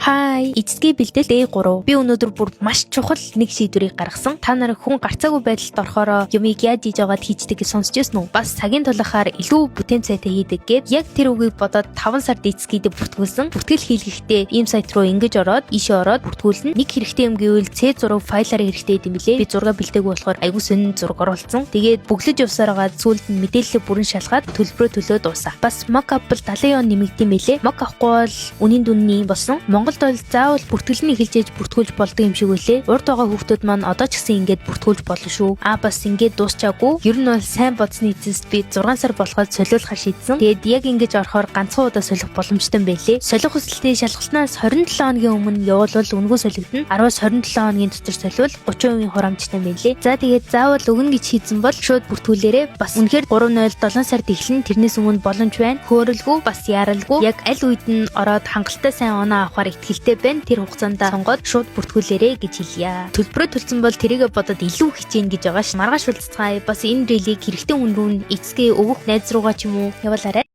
Хай, эцэсгийн бэлтгэл A3. Би өнөөдөр бүр маш чухал нэг шийдвэрийг гаргасан. Та нар хүн гарцаагүй байдалд орохороо юмыг яаж хийж байгаад хийждэг гэж сонсч байсан уу? Бас цагийн тулахаар илүү бүтээн сайтай хийдэг гээд яг тэр үгийг бодоод 5 сард эцэсгийдээ бүртгүүлсэн. Бүртгэл хийлгэхдээ ийм сайт руу ингэж ороод, ийшээ ороод бүртгүүлнэ. Нэг хэрэгтэй юм гэвэл C зураг файлаар хэрэгтэй юм билээ. Би зураг бэлдээгүй болохоор айгүй сонин зураг оруулсан. Тэгээд бөглөж явсаар байгаа зүйлд нь мэдээлэлээ бүрэн шалгаад төлбөрөө төлөө дуусаа. Бас mock up бол 70 он нэмэгдэм байлээ. Mock авахгүй бол үнийн дүнний юм болсон. Монголд бол заавал бүртгэл нь эхэлж ээж бүртгүүлж болдог юм шиг үлээ. Урд байгаа хүүхдүүд маань одоо ч гэсэн ингээд бүртгүүлж болно шүү. А бас ингээд дуусчаагүй. Ер нь бол сайн бодсны эцэст би 6 сар болоход солиулахар шийдсэн. Тэгээд яг ингэж орохоор ганцхан удаа солих боломжтой юм байлээ. Солих хүсэлтээ шалгалтнаас 27 хоногийн өмнө явуулвал үнэгүй солигдоно. 10-аас 27 хоногийн дотор солиул 30% хураамжтай юм байлээ. За, тэгээд заавал өгнө гэж шийдсэн бол шууд бүртгүүлээрэй. Бас үнэхээр 3-0 7 сард эхлэн, тэрнээс өмнө боломж байна. Хөөрөлгүй, бас яаралгүй, яг аль үед нь ороод хангалттай сайн оноо авахар итгэлтэй байна. Тэр хугацаанд сонгоод шууд бүртгүүлээрэй гэж хэлье. Төлбөрөө төлсөн бол тэрийгэ бодоод илүү хичээнэ гэж байгаа ш. Маргааш уулзцгаая. Бас энэ reel ийг хэрэгтэй хүн рүү эцгээ өгөх найз руугаа ч юм уу явуулаарай.